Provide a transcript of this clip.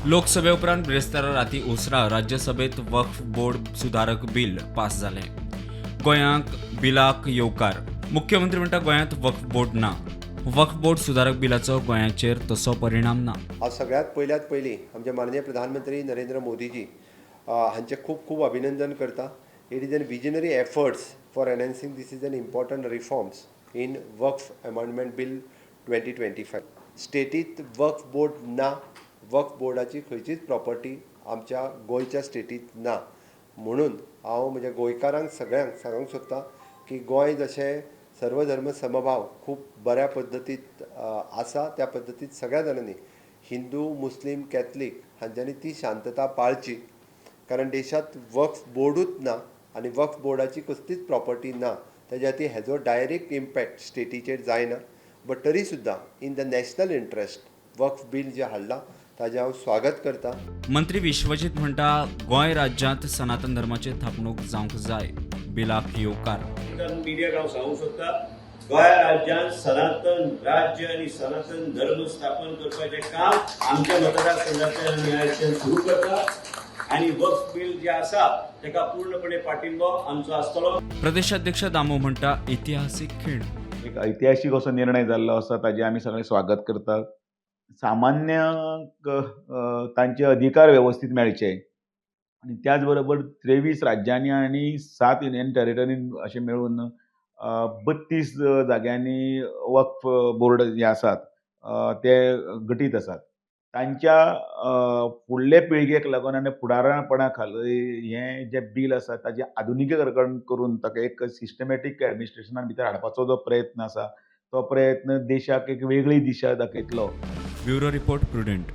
लोकसभे उपरांत बिरेस्तारा राती उसरा राज्यसभेत वक्फ बोर्ड सुधारक बिल पास जालें. गोंयांक बिलाक येवकार. मुख्यमंत्री म्हणटा, गोंयांत वक्फ बोर्ड ना. वक्फ बोर्ड सुधारक बिलाचो गोंयाचेर तसो परिणाम ना. हांव सगळ्यांत पयल्यात पयलीं आमचे माननीय प्रधानमंत्री नरेंद्र मोदीजी हांचें खूब खूब अभिनंदन करता. It is an visionary efforts for enhancing this is an important reforms in Waqf Amendment Bill 2025. स्टेटीत Waqf board ना. वक्फ बोर्डाची खंयचीच प्रॉपर्टी आमच्या गोंयच्या स्टेटीत ना. म्हणून हांव म्हज्या गोंयकारांक सगळ्यांक सांगूंक सोदतां की गोंय जशें सर्वधर्म समभाव खूब बऱ्या पद्दतीत आसा, त्या पद्दतीत सगळ्या जाणांनी, हिंदू, मुस्लीम, कॅथलीक हांच्यांनी ती शांतता पाळची, कारण देशांत वक्फ बोर्डूच ना आनी वक्फ बोर्डाची कसलीच प्रॉपर्टी ना. तेज्या खातीर हेजो डायरेक्ट इम्पॅक्ट स्टेटीचेर जायना, बट तरी सुद्दां in the national interest Waqf Bill जें हाडलां ताजें हांव स्वागत करता. मंत्री विश्वजीत म्हणटा, गोंय राज्यांत सनातन धर्माची थापणूक जावंक जाय. बिलाक येवकार. मिडियाक हांव सांगूंक सोदता, गोंय राज्यांत सनातन राज्य आनी सनातन धर्म स्थापन करपाचें काम आमच्या मतदारसंघांतल्यान आमी आयच्यान सुरू करता आनी वक्फ बील जे आसा ताका पूर्णपणे पाठिंबो आमचो आसतलो. प्रदेशाध्यक्ष दामू म्हणटा, इतिहासीक खीण. एक ऐतिहासीक असो निर्णय जाल्लो आसा, ताजें आमी सगळे स्वागत करतात. सामान्य तांचे अधिकार वेवस्थीत मेळचे आनी त्याच बरोबर 23 राज्यांनी आनी 7 युनियन टेरिटरीन अशें मेळून 32 जाग्यांनी वक्फ बोर्ड जे आसात ते गठीत आसात. तांच्या फुडले पिळगेक लागून आनी फुडारपणा खातीर हें जें बील आसा ताजें आधुनिकीकरण करून ताका एक सिस्टमॅटीक एडमिनिस्ट्रेशना भितर हाडपाचो जो प्रयत्न आसा, तो प्रयत्न देशाक एक वेगळी दिशा दाखयतलो. Bureau report, prudent.